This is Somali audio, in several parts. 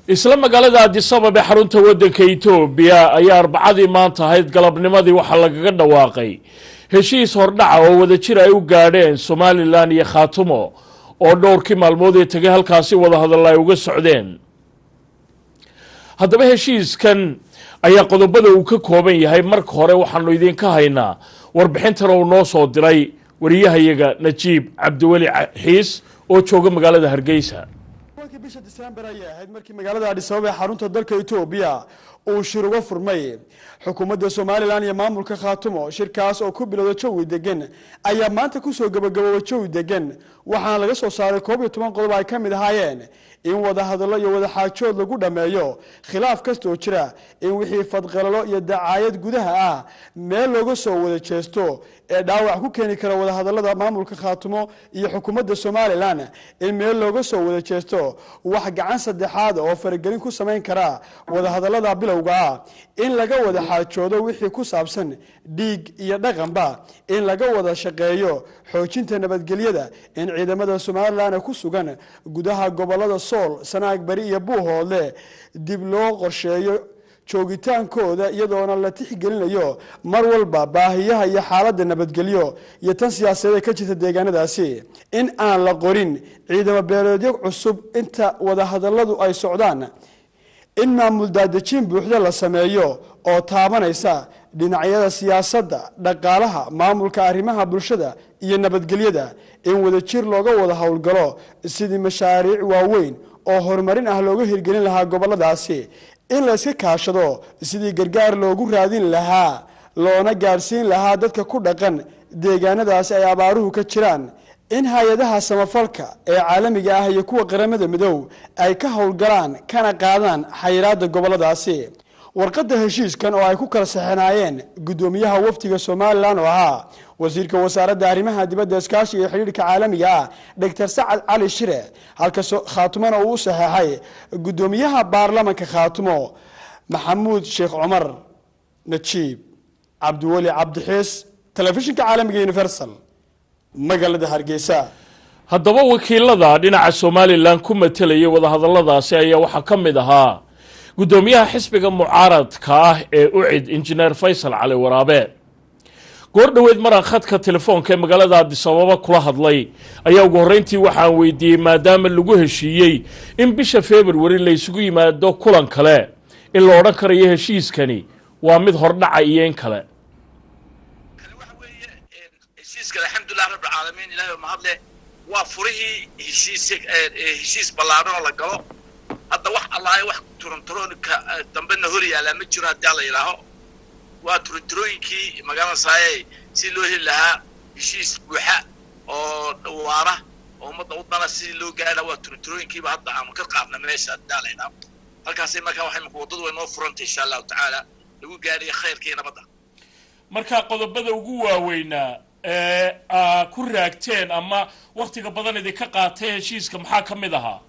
Isla magaalada Addis Ababa ee xarunta waddanka Etoobiya ayaa Arbacadii maanta ahayd galabnimadii waxaa lagaga dhawaaqay heshiis hordhaca oo wadajir ay u gaadheen Somaliland iyo Khaatumo, oo dhowrkii maalmood ee tegay halkaasi wadahadalla ay uga socdeen. Haddaba heshiiskan ayaa qodobada uu ka kooban yahay marka hore waxaanu idinka haynaa warbixintan uu noo soo diray wariyahayaga Najiib Cabdiweli Xiis oo jooga magaalada Hargeysa. 10-kii bisha Disembar ayay ahayd markii magaalada Addis Ababa ee xarunta dalka Etoobiya uu shir uga furmay xukuumadda Somaliland iyo maamulka Khaatumo. Shirkaas oo ku bilowda jawi degan ayaa maanta kusoo gabagaboobay jawi degan, waxaana laga soo saaray 11 qodob ay ka mid ahaayeen in wada hadallo iyo wadaxaajood lagu dhammeeyo khilaaf kastoo jira, in wixii fadqalalo iyo dacaayad gudaha ah meel looga soo wada jeesto ee dhaawac ku keeni kara wadahadallada maamulka Khaatumo iyo xukuumadda Somaliland, in meel looga soo wada jeesto wax gacan saddexaad oo faragelin ku samayn kara wadahadallada bilowga ah, in laga wada xaajoodo wixii ku saabsan dhiig iyo dhaqanba, in laga wada shaqeeyo xoojinta nabadgelyada, in ciidamada Somaliland ku sugan gudaha gobolada Sool, Sanaag Bari iyo Buuhoodle dib loo qorsheeyo joogitaankooda, iyadoona la tixgelinayo mar walba baahiyaha iyo xaaladda nabadgelyo iyo tan siyaasadeed ee ka jirta deegaanadaasi, in aan la qorin ciidamo beeleedyo cusub inta wadahadalladu ay socdaan, in maamul daadejin buuxda la sameeyo oo taabanaysa dhinacyada siyaasadda, dhaqaalaha, maamulka, arrimaha bulshada iyo nabadgelyada, in wadajir looga wada howlgalo sidii mashaariic waaweyn oo horumarin ah looga hirgelin lahaa goboladaasi, in la iska kaashado sidii gargaar loogu raadin lahaa loona gaadhsiin lahaa dadka ku dhaqan deegaanadaasi ay abaaruhu ka jiraan, in hay-adaha samafalka ee caalamiga ah iyo kuwa Qaramada Midow ay ka howlgalaan kana qaadaan xayiraada goboladaasi. Warqadda heshiiskan oo ay ku kala saxinaayeen guddoomiyaha wafdiga Somaliland oo ahaa wasiirka wasaaradda arrimaha dibadda, iskaashiga iyo xidhiidhka caalamiga ah, Doctor Sacad Cali Shire, halka Khaatumona uu u saxeexay guddoomiyaha baarlamanka Khaatumo, Maxamuud Sheekh Cumar. Najiib Cabdiweli Cabdixiis, Telefishinka Caalamiga Universal, magaalada Hargeysa. Haddaba wakiilada dhinaca Somaliland ku matelaya wadahadalladaasi ayaa waxaa ka mid ahaa guddoomiyaha xisbiga mucaaradka ah ee UCID, Injineer Faysal Cali Waraabe. Goor dhoweed maraan khadka telefoonka ee magaalada Addis Ababa kula hadlay ayaa ugu horreyntii waxaan weydiiyey, maadaama lagu heshiiyey in bisha February la isugu yimaado kulan kale, in la odhan karayo heshiiskani waa mid hordhaca iyo in kale. Heshiiskan, alxamdulilah rabbilcaalamiin, Ilahay mahad leh, waa furihii heshiis ballaaran oo la galo. Hadda wax allahay wax turunturoonka dambena hor yaallaa ma jiro. Haddii Alla yidhaaho, waa turunturooyinkii magaalada saaye si loo heli lahaa heshiis buuxa oo waara oo ummadda u dana sidii loo gaari lahaa. Waa turunturooyinkiiba hadda aanu ka qaadna meesha. Haddii Alla yidhaaho, halkaasay markaa waxay imika waddadu way noo furantay, insha Allahu tacaala, lagu gaariyo khayrka iyo nabadda. Markaa qodobada ugu waaweynaa ee aa ku raagteen ama waktiga badan idinka qaatay heshiiska maxaa ka mid ahaa?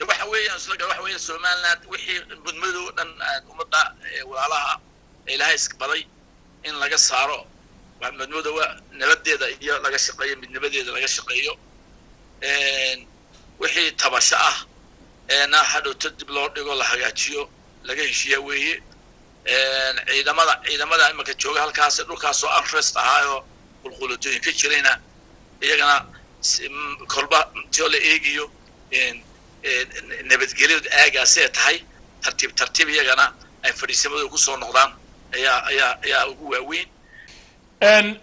Waxa weeyaan isla waxa weeye Somaliland wixii mudmadow dhan ummadda walaalaha Ilaahay iska baday in laga saaro madmadowa, nabadeeda iyo laga shaqeeyo, midnimadeeda laga shaqeeyo, wixii tabasho ah na hadhowto dib loo dhigo, la hagaajiyo, laga heshiiya weeye. Ciidamada imanka jooga halkaas, dhulkaasoo unrest ahaayoo qulqulatooyin ka jirayna, iyagana kolba tio la eegiyo nabadgelyadu aagaasee tahay, tartiib tartiib iyagana ay fadhiisamadooda kusoo noqdaan ayaa ugu waaweyn.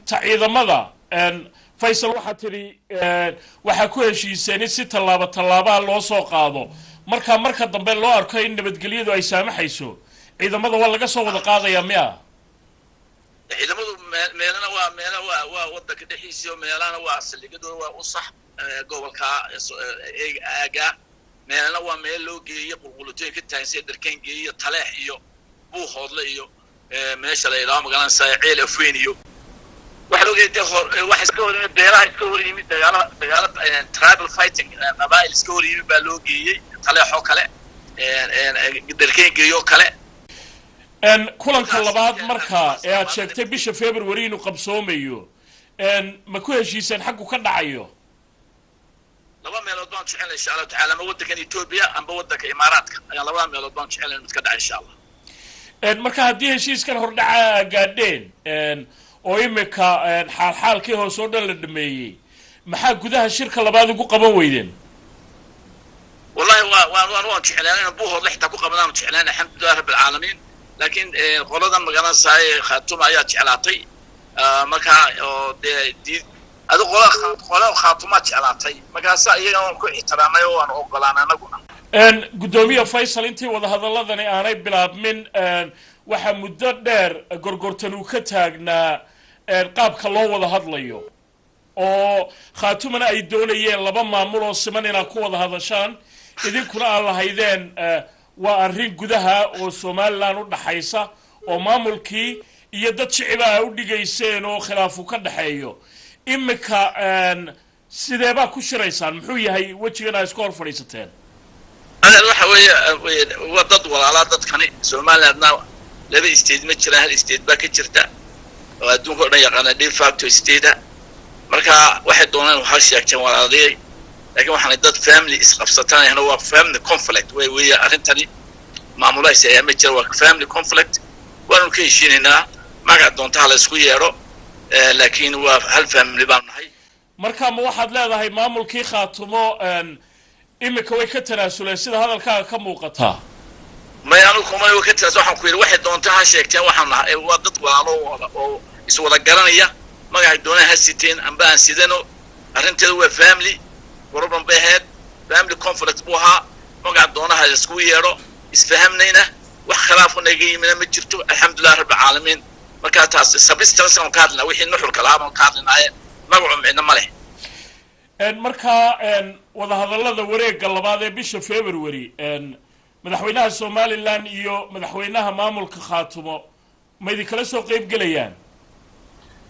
Ta ciidamada, Faysal, waxaa tidhi waxaa ku heshiiseen in si tallaabo tallaabaa loo soo qaado. Marka marka dambe loo arko in nabadgelyadu ay saamaxayso, ciidamada waa laga soo wada qaadayaa miya? Ciidamadu meelana waa meela waa waddanka dhexdiisii, meelana waa saldhigyadooda waa u sax gobolka aagaa, meelana waa meel loo geeyey qulqulatooyin ka taagan, sida Darkeen geeyo, Taleex iyo Buuhoodle iyo meesha la yidhaho magaranaysa Ceel Afweyn. Iyo waxa loo geeyay dee hor waxa iska hor yimid, beeraha iska hor yimid, dagaalo tribal fighting, qabaa'il iska hor yimid baa loo geeyey Taleex oo kale, Darkeen geeyo kale. Kulanka labaad marka ee aad sheegtay bisha February inuu qabsoomayo, ma ku heshiiseen xaggu ka dhacayo? Laba meelood baan jecelnay, insha Allahu tacala, ama waddankan Etoobiya amba waddanka Imaaraadka ayaan labada meelood baan jecelnay mid ka dhaca, insha Allah. Marka haddii heshiiskan hordhaca gaadheen oo imika xaalxaalkii hoose oo dhan la dhameeyey, maxaa gudaha shirka labaad ugu qaban weydeen? Wallahi waa waan waan waan jeclaan inaan Buuhoodle xitaa ku qabanaan jeclaan, alxamdulilah rabbi alcaalamiin, laakiin qoladan magaranaysaay Khaatuma ayaa jeclaatay. Marka oo dee diid adi qola Khaatumaa jeclaatay, markaasa iyaga waan ku ixtiraamay oo waan ogolaan anaguna. Guddoomiye Faysal, intii wadahadaladani aanay bilaabmin waxaa muddo dheer gorgortan uu ka taagnaa qaabka loo wada hadlayo, oo Khaatumana ay doonayeen laba maamul oo siman inaad ku wada hadashaan, idinkuna aad lahaydeen waa arrin gudaha oo Somaliland u dhaxaysa, oo maamulkii iyo dad shiciba a u dhigayseen oo khilaafu ka dhexeeyo. Imika sidee baa ku shiraysaan? Muxuu yahay wejigan aa isku hor fadhiisateen? Adeer, waxa weeye, waa dad walaalaa dadkani. Somalilandna laba state ma jiraan, hal state baa ka jirta oo adduunka o dhan yaqaana, de facto state. Marka waxay doonaan waxaa sheegteen walaaladayay, lakin waxaanay dad family isqabsatanayna, waa family conflict way weeye arrintani. Maamulahaysi ayaa ma jira, waa family conflict. Waanu ka heshiinaynaa, magac doontaha la isku yeedho, laakiin waa hal family baanu nahay. Marka ma waxaad leedahay maamulkii Khaatumo imika way ka tanaasuleen, sida hadalkaaga ka muuqataa? May, anigu kuma ka tanaas. Waxaan ku yidhi waxay doonta ha sheegteen, waxaan nahay waa dad walaalo oo iswada garanaya. Magacay doonaan ha siteen amba aan sidano, arrinteedu waa family problem bay ahayd, family conflict buu ahaa. Magaca doonaha la iskugu yeedho, isfahamnayna, wax khilaafo naga yimina ma jirto, alxamdulilah rabbi caalamiin. Markaa taas substance aan ka hadlina, wixii nuxurka lahaa baan ka hadlinaaye, magacu micno ma leh. Markaa wadahadallada wareegga labaad ee bisha February, madaxweynaha Somaliland iyo madaxweynaha maamulka Khaatumo ma idinkala soo qeyb gelayaan?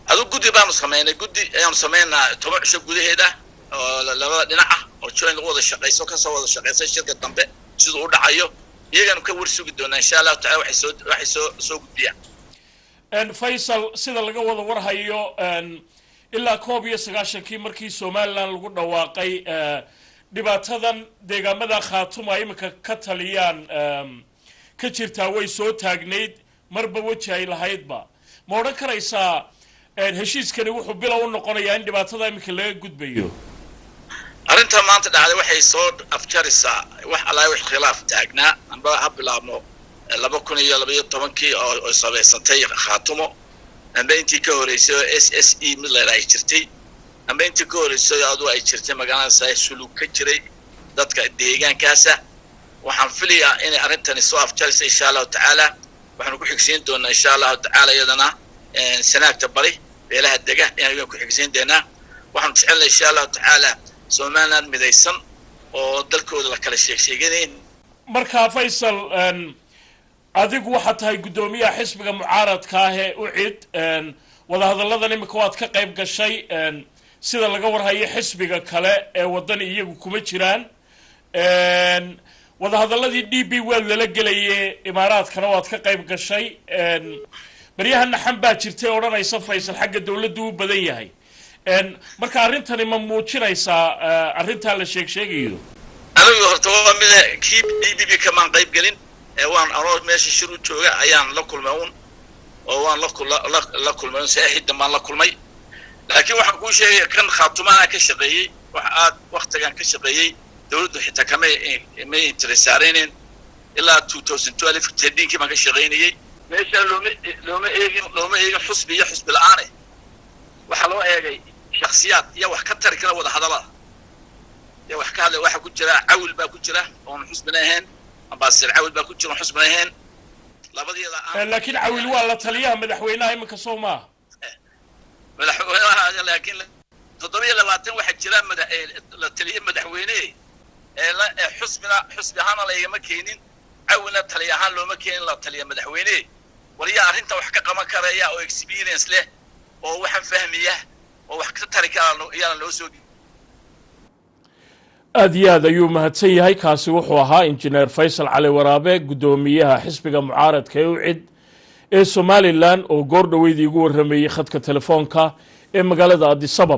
Adu guddi baanu samaynay, guddi ayaanu samaynaa 10 cisho gudaheeda oo labada dhinac ah oo join lagu wada shaqayso, kasoo wada shaqaysa shirka dambe siduu u dhacayo. Iyaganu ka warsugi doonaa, insha Allahu tacala, waxay soo gudbiyaan. Faysal, sida laga wada warhayo, ilaa 91-kii markii Somaliland lagu dhawaaqay, dhibaatadan deegaamada Khaatuma iminka ka taliyaan ka jirtaa way soo taagnayd, marba weji ay lahaydba. Ma odhan karaysaa heshiiskani wuxuu bilow u noqonayaa in dhibaatada iminka laga gudbayo? Arrinta maanta dhacday waxay soo afjaraysaa wax allaa wax khilaaf taagnaa, amba ha bilaabmo 2012-kii oo samaysantay Khaatumo, amba intii ka horreysay oo SSE mid la ay jirtay, amba intii ka horreysay adu ay jirtay magaalada sulug ka jiray dadka deegaankaasa. Waxaan filayaa inay arrintani soo afjaraysa, insha Allahu tacaala. Waxaanu ku xigsiin doonaa, insha Allahu tacaala, iyadana Sanaagta Bari beelaha dega ayaan ku xigsiin doonaa. Waxaanu jecelnay, insha Allahu tacaala, Somaliland midaysan oo dalkooda la kala sheeg sheeganayn. Marka Faysal, adigu waxaad tahay guddoomiyaha xisbiga mucaaradka ah ee UCID. Wadahadalladan imika waad ka qayb gashay. Sida laga warhayo, xisbiga kale ee Waddani iyagu kuma jiraan. Wadahadalladii DP waad lala gelaye, Imaaraadkana waad ka qayb gashay. Baryahan naxan baa jirtay odhanaysa Faysal xagga dawladdu u badan yahay. Marka arrintani ma muujinaysaa arrintaa la sheeg sheegayo? Anigu horta waa mid kii DPP kamaan qayb gelin. Waan anoo meesha shir u jooga ayaan la kulmay un, oo waan la kulmay un, saaxiidan baan la kulmay. Laakiin waxaan kuu sheegaya kan Khaatumaana ka shaqeeyey, wax aad waktigan ka shaqeeyey dawladdu xitaa kamay may interest saaraynen. Ilaa 2012 tedinkii baan ka shaqaynayey meesha. Looma eegin xusbi iyo xusbi la-aane, waxaa loo eegay shaksiyaad iyo wax ka tari kara wada hadallada iyo wax ka hadlay. Waxaa ku jira Cawil baa ku jira oon xusbina ahayn, ambassador Cawil baa ku jira oon xusbina ahayn, labadeeda. Laakiin Cawil waa la taliyaha madaxweynaha iminka, soo maaha? Madaxweynaha, laakiin 27 waxaa jira mada la taliye madaxweyne ee xusbina xusbi ahaana laygama keenin, Cawilna taliya ahaan looma keenin la taliya madaxweyne. Waliyaa arrintan wax ka qaban karaya oo experience leh oo waxaan fahmiya oo wax ka tari kara iyaana loo soo Aad iyo aad ayuu mahadsan yahay. Kaasi wuxuu ahaa Injineer Faysal Cali Waraabe, guddoomiyaha xisbiga mucaaradka ee UCID ee Somaliland, oo goor dhoweydii igu warrameeyey khadka telefoonka ee magaalada Addis Ababa.